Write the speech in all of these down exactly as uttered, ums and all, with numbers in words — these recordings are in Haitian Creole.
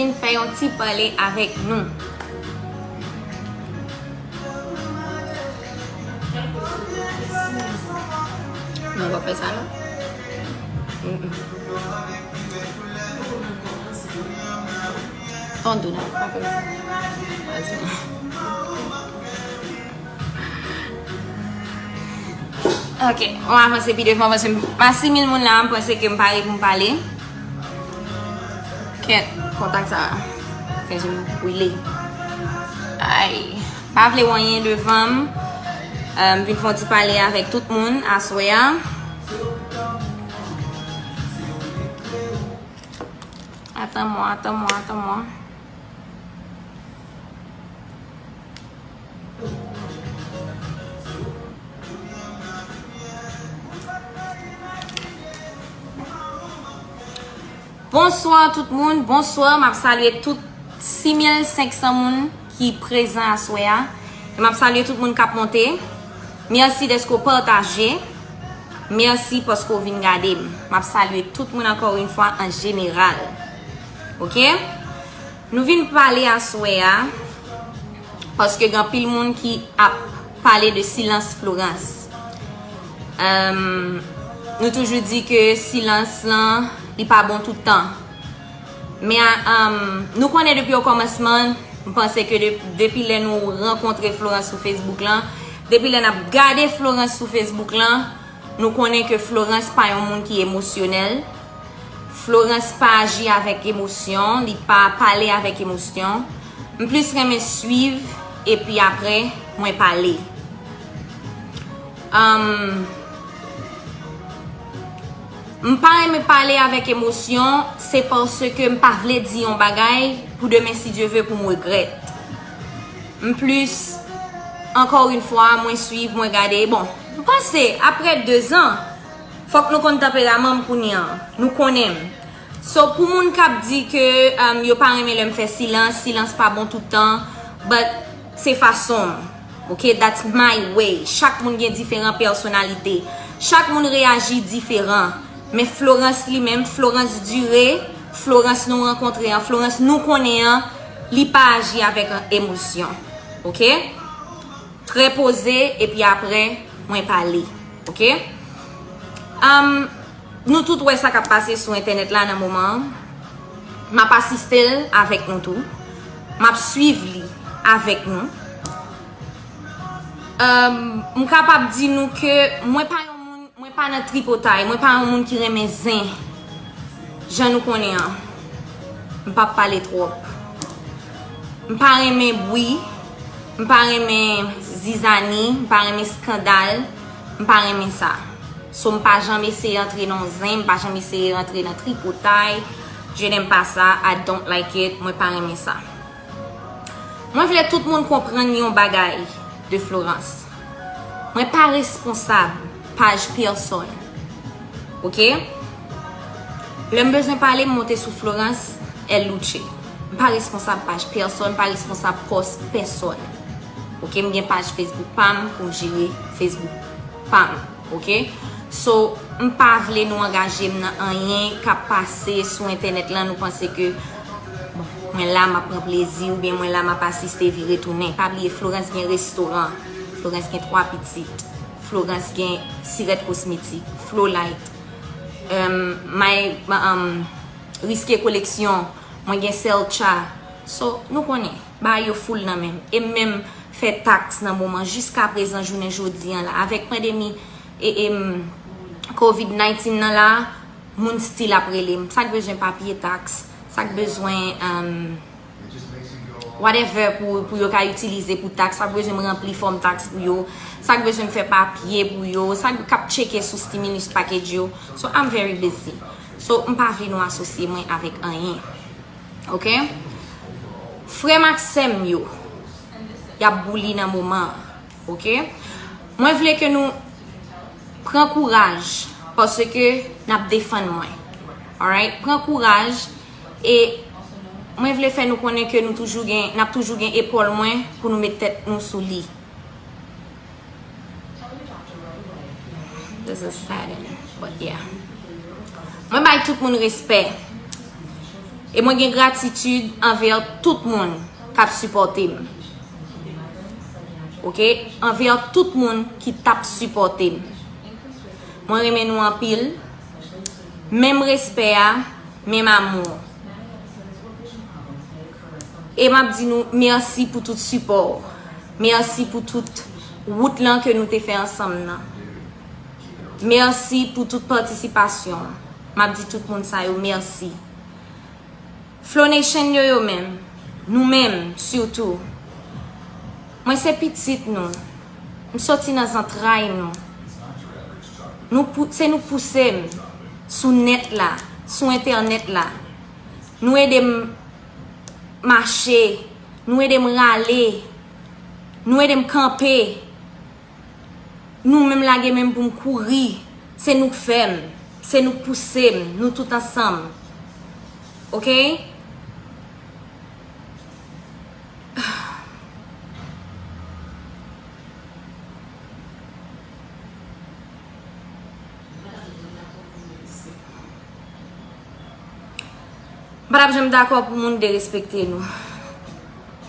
Vin fè yon ti pale avèk nou. Non, w ap fè sa non. Mm-mm. Don't do that. Pa fè sa. Vas-y. Ok, m avanse pi devan paske m, m a sis mil moun la, m panse ke m pare pou m pale. Kèt, kontak sa fè je m brile. Ay, pa vle w anyen devan m. Euh, m vin fè yon ti pale avèk tout moun aswè a. Attends-moi, attends-moi, attends-moi. Bonswa tout moun, bonswa, m ap salye tout sis mil senk san moun ki prezan aswè a. E m ap salye tout moun k ap monte. Mèsi dèske w pataje. Mèsi paske w vin gade m. M ap salye tout moun ankò yon fwa an jeneral. Ok? Nou vin pale aswè a paske gen anpil moun ki ap pale de silans Florence. Em, nou toujou di ke silans lan, li pa bon tout tan. Men, em, nou konnen depi okòmansman, m panse ke de-, depi lè nou rankontre Florence sou Facebook lan, depi lè n ap gade Florence sou Facebook lan, nou konnen ke Florence pa yon moun ki emosyonèl. Florence pa aji avèk emosyon, li pa pale avèk emosyon. M plis renmen swiv, epi apre, mwen pale. Em, m pa renmen pale avèk emosyon, se paske m pa vle di yon bagay pou demen, si Dye ve, pou m regrèt. M plis, ankò yon fwa, mwen swiv, mwen gade. Bon, m panse, apre de zan, fòk nou konn tanperaman m kounye an. Nou konnen m. So, pou moun k ap di ke, um, yo pa renmen lè m fè silans, silans pa bon tout tan, but se fason m. Ok, that's my way. Chak moun gen diferan pèsonalite. Chak moun reyaji diferan. Men Florence li menm, Florence Duré, Florence nou rankontre an, Florence nou konnen an, li pa aji avèk emosyon. Ok? Trè poze, epi apre, mwen pale. Ok? Um, nou tout wè sa k ap pase sou entènèt la nan moman an. M ap asiste l avèk nou tou. M ap swiv li avèk nou. Um, m kapab di nou ke mwen pa yon moun, mwen pa nan tripotay, mwen pa yon moun ki renmen zen. Jan nou konnen an, m p ap pale twòp. M pa renmen bri, m pa renmen zizani, m pa renmen eskandal, m pa renmen sa. So, m pa janm eseye antre nan zen, m pa janm eseye antre nan tripotay. Je n'aime pas ça, I don't like it, mwen pa renmen sa. Mwen vle tout moun konprann yon bagay de Florence. Mwen pa responsab paj pèsòn. Ok? Lè m bezwen pale, m monte sou Florence El Luce. M pa responsab paj pèsòn, m pa responsab pòs pèsòn. Ok? M gen paj Facebook pa m pou m jere Facebook pa m. Ok? So, m pa vle nou angaje m nan anyen k ap pase sou entènèt lan, nou panse ke, bon, mwen la, m ap pran plezi, oubyen mwen la, m ap asiste, vire tounen. Pa bliye, Florence gen restoran, Florence gen twa pitit, Florence gen Sirèt Kosmetik, Flolite, um, My, um, Riske Koleksyon, mwen gen Selcha. So, nou konnen, bagay yo full nan men m. E m menm fè taks nan moman, jiska prezan, jounen jodi an la, avèk pandemi e, e, m, covid nineteen nan la, moun still ap rele m. Sa k bezwen papye taks, sa k bezwen, um, whatever pou, pou yo ka itilize pou taks, sa k bezwen m ranpli fòm taks pou yo, sa k bezwen m fè papye pou yo, sa k ap tcheke sou stimulus package yo. So, I'm very busy. So, m pa vle nou asosye mwen avèk anyen. Ok? Frè m ak sè m yo, y ap bouli nan moman an. Ok? Mwen vle ke nou pran kouraj, paske n ap defann mwen. Alright? Pran kouraj, e mwen vle fè nou konnen ke nou toujou gen, n ap toujou gen epòl mwen pou nou met tèt nou sou li. This is saddening, but yeah. Mwen bay tout moun respè. E mwen gen gratitid anvè tout moun k ap sipòte m. Oke? Anvè tout moun ki t ap sipòte m. Mwen renmen nou anpil. Menm respè a, menm amou. E m ap di nou mèsi pou tout sipò w. Mèsi pou tout wout lan ke nou te fè ansanm nan. Mèsi pou tout patisipasyon. M ap di tout moun sa yo mèsi. Flow Nation yo yo menm, nou menm sitou. Mwen se pitit nou. M soti nan zantray nou. Nou pou, se nou pouse m sou nèt la, sou entènèt la. Nou ede m mache, nou ede m rale, nou ede m kanpe. Nou menm lage men m pou m kouri. Se nou k fè m. Se nou k pouse m. Nou tout ansanm. Oke? M pa t ap janm dakò pou moun derespekte nou.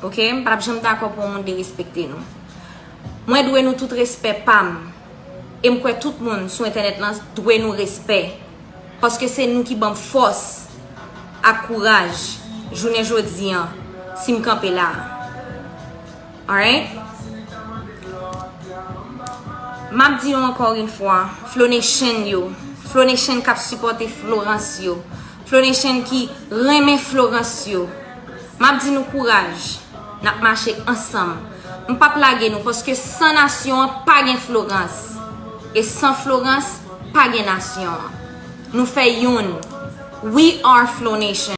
Oke? M pa t ap janm dakò pou yon moun derespekte nou. Mwen dwe nou tout respè pa m. E m kwè tout moun sou entènèt lan dwe nou respè. Paske se nou ki ban m fòs ak kouraj jounen jodi an, si m kanpe la a. Alright? M ap di nou ankò yon fwa, Flow Nation yo, Flow Nation k ap sipòte Florence yo, Flow Nation ki renmen Florence yo, m ap di nou kouraj, n ap mache ansanm. M p ap lage nou, paske san nasyon an pa gen Florence. E san Florence, pa gen nasyon an. Nou fè youn. We are Flow Nation.